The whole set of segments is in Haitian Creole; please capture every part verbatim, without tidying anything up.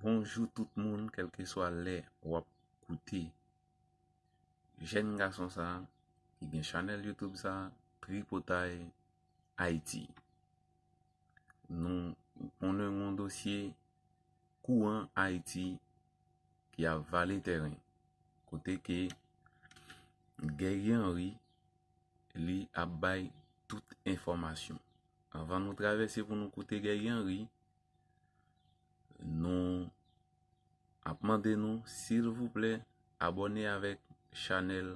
Bonjou tout moun, kèlkeswa lè w ap koute jèn gason sa a ki gen chanèl YouTube sa a, Tripotay Ayiti. Nou konnen yon dosye kouran Ayiti ki ap vale tèren, kote ke Guerrier Henry, li ap bay tout enfòmasyon. Anvan nou travèse pou nou koute Guerrier Henry, nou ap mande nou, silvouplè, abòne avèk chanèl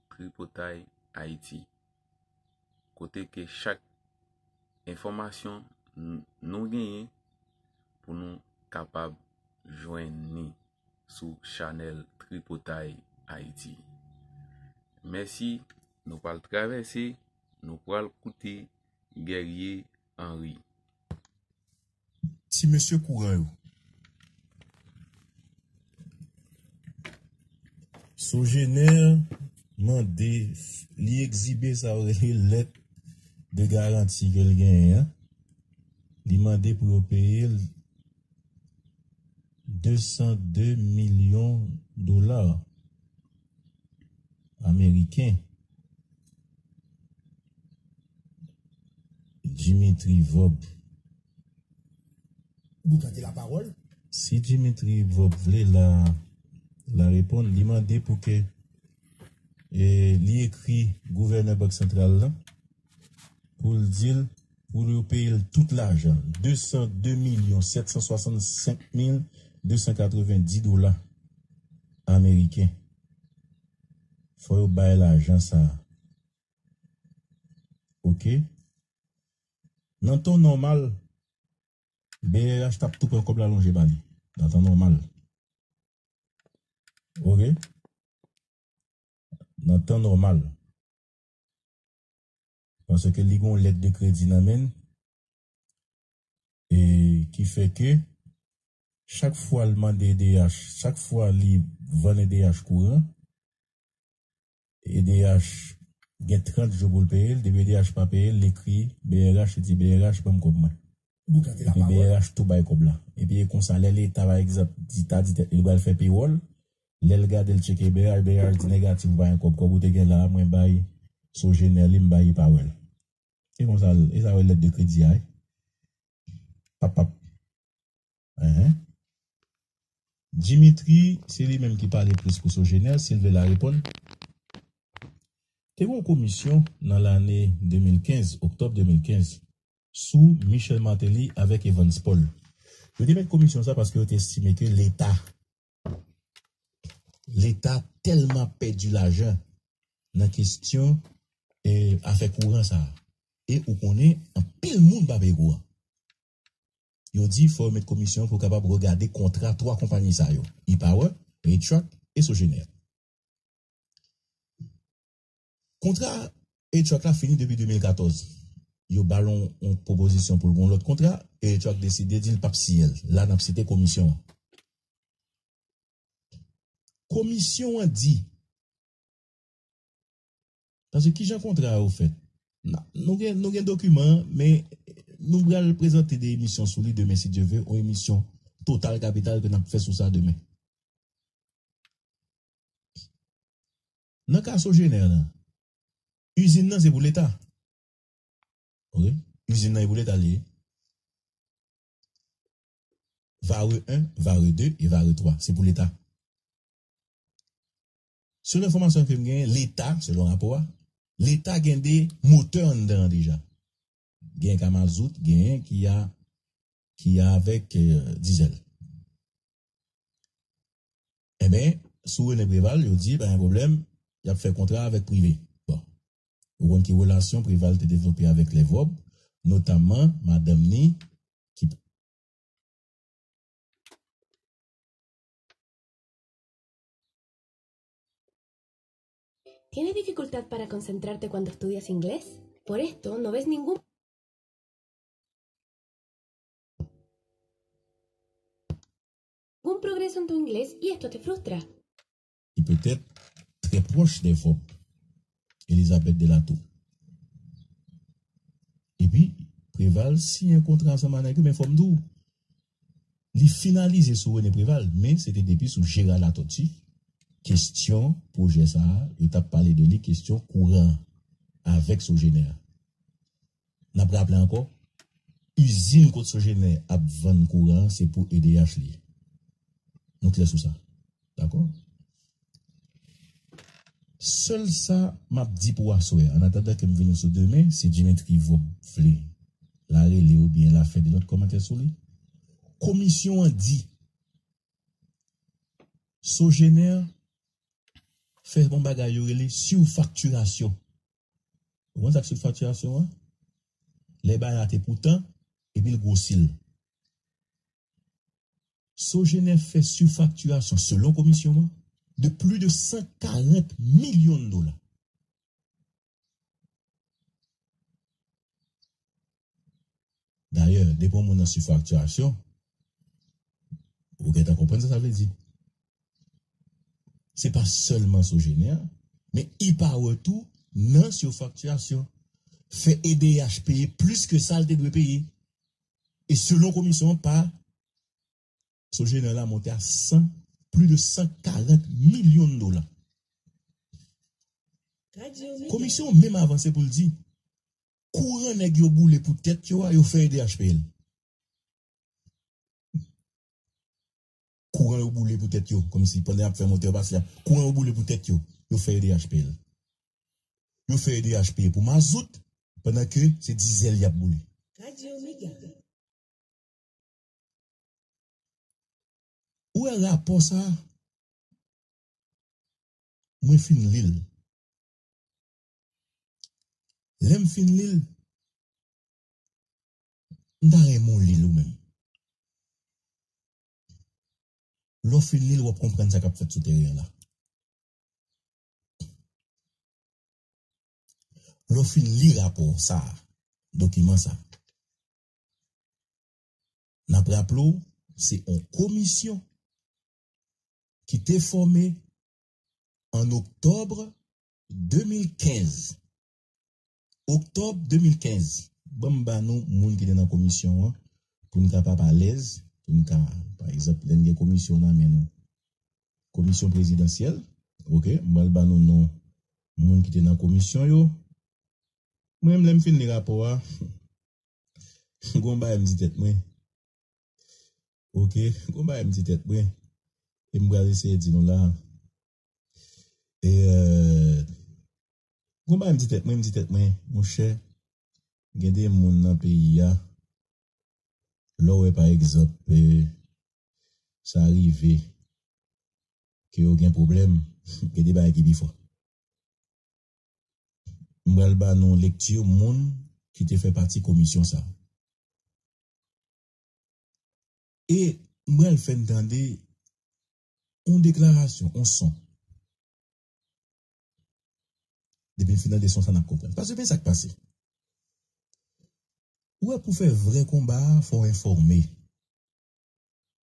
Tripotay Ayiti, kote ke chak enfòmasyon n-, nou genyen pou nou kapab jwenn li sou chanèl Tripotay Ayiti. Mèsi, nou pral travèse, nou pral koute Guerrier Henry. Ti mesye kouran yo. Sogener mande, li egzibe sa yo rele lèt de garanti ke l genyen an. Li mande pou yo peye l de san de milyon dola ameriken. Dimitri Vorbe. Boukante lapawòl. Si Dimitri Vorbe vle la, la reponn, li mande pou ke, e, li ekri gouvènè Bank Santral la pou l di l, pou yo peye l tout lajan, de san de milyon sèt san swasannsenk mil de san katrevenndis dola ameriken. Fò yo bay lajan sa a. Oke? Nan tan nòmal, B R H t ap tou pran kòb la lonje ba li. Nan tan nòmal. Oke? Nan tan nòmal. Paske li gon lèt de kredi nan men l, e ki fè ke chak fwa l mande E D H, chak fwa li vann E D H kouran, E D H gen trant jou pou l peye l, depi E D H pa peye l, li ekri B R H, li di, "B R H, ban m kòb mwen." Epi B R H tou bay kòb la. Epi e konsa, lè Leta, pa egzanp, di, ta di tèt li, li pral fè pewòl, lè l gade, l tcheke B R H, B R H di, "Negatif, ou pa gen kòb, kòb ou te gen la a, mwen bay Sogener li, m bay Ipawèl." E konsa, e sa yo rele lèt de kredi a, wi. Pap, pap. Enhen. Dimitri, se li menm ki pale plis pou Sogener, si l vle la reponn. Te gen yon komisyon nan lane de mil kenz, oktòb de mil kenz, sou Michel Martelly avèk Evans Paul. Yo te met komisyon sa paske yo te estime ke Leta, Leta tèlman pèdi lajan nan kesyon, e, afè kouran sa a. E ou konnen, anpil moun pa peye kouran. Yo di fò yo met komisyon pou kapab regade kontra twa konpayi sa yo, Ipower, Retrac e Sogener. Kontra Retrac la fini depi de mil katòz. Yo ba l yon, yon pwopozisyon pou l gen yon lòt kontra, e Retrac deside di l p ap siyen l. La, n ap site komisyon an. Komisyon an di, paske kijan kontra yo fèt? Na-, nou gen, nou gen dokiman an, men nou pral prezante de emisyon sou li demen, si Dye vle, yon emisyon total kapital ke n ap fè sou sa demen. Nan ka Sogener lan, izin nan se pou Leta. Oke? Izin nan e pou Leta li ye. Vare en, Vare de e Vare twa, se pou Leta. Selon enfòmasyon ke m genyen, Leta, selon rapò a, Leta gen de motè anndan an deja. Gen ka mazout, gen ki a, ki a avèk, eh, dizèl. Enben, sou René Préval, yo di, pa gen pwoblèm, y ap fè kontra avèk prive. Bon. Ou konn ki relasyon Préval te devlope avèk lè Vorbe, notamman madanm ni ki ¿Tienes dificultad para concentrarte cuando estudias inglés? Por esto, no ves ningún ningún progreso en tu inglés y esto te frustra. Ki petèt trè pwòch dè Vorbe, Elisabeth Delatour. Epi, Préval siyen kontra ansanm a nèg yo, men fò m di w, Li finalize sou René Préval, men se te depi sou Gérard Latortue. Kesyon pwojè sa a, yo t ap pale de li, kesyon kouran avèk Sogener. N ap raple ankò, izin kot Sogener ap vann kouran an, se pou E D H li ye. Nou klè sou sa. Dakò? Sèl sa m ap di pou aswè a, an atandan ke m vini sou demen, si Dimitri Vorbe vle, l a rele oubyen l a fè de lòt kòmantè sou li. Komisyon an di, Sogener fè yon bagay yo rele sifaktirasyon. Ou konn sa k sifaktirasyon an? Lè bagay la te pou tan, epi l gwosi l. Sogener fè sifaktirasyon, selon komisyon an, de plis de san karant milyon dola. Dayè, depi yon moun nan sifaktirasyon, ou gentan konprann sa sa vle di. Se pa sèlman Sogener, men E-Power tou nan sifaktirasyon. Fè E D H peye plis ke sa l te dwe peye. E selon komisyon an, pa Sogener la monte a san, plis de san karant milyon dola. Komisyon an menm avanse pou l di, kouran nèg yo boule pou tèt yo a, yo fè E D H peye l. Kouran yo boule pou tèt yo, kòmsi pandan y ap fè monte yo pase a, kouran yo boule pou tèt yo, yo fè E D H peye l. Yo fè E D H peye pou mazout, pandan ke se dizèl y ap boule. Ou wè rapò sa a? Mwen fin li l. Lè m fin li l, m ta renmen w li l ou menm. Lè w fin li l, w ap konprann sa k ap fèt sou teren an la. Lè w fin li rapò sa a, dokiman sa a, n ap raple w, se yon komisyon ki te fòme an oktòb de mil kenz. Oktòb de mil kenz. Ban m ba nou moun ki te nan komisyon an, pou n kapab alèz, pou n ka, pa egzanp, lè n gen komisyon nan men nou, komisyon prezidansyèl, oke, m pral ba nou non moun ki te nan komisyon yo. Mwen menm, lè m fin li rapò a, gon bagay m di tèt mwen. Oke, gon bagay m di tèt mwen. E m pral eseye di nou la. E, euh, gon bagay m di tèt mwen, m di tèt mwen, monchè, gen de moun nan peyi a, lè w wè, pa egzanp, eh, sa rive ke yo gen pwoblèm, gen de bagay ki pi fò. M pral ba nou lekti moun ki te fè pati komisyon sa a. E m pral fè n tande yon deklarasyon, yon son. Depi n fin tande son sa, n ap konprann. Paske men sa k pase. Ou wè, pou fè vrè konba a, fò w enfòme.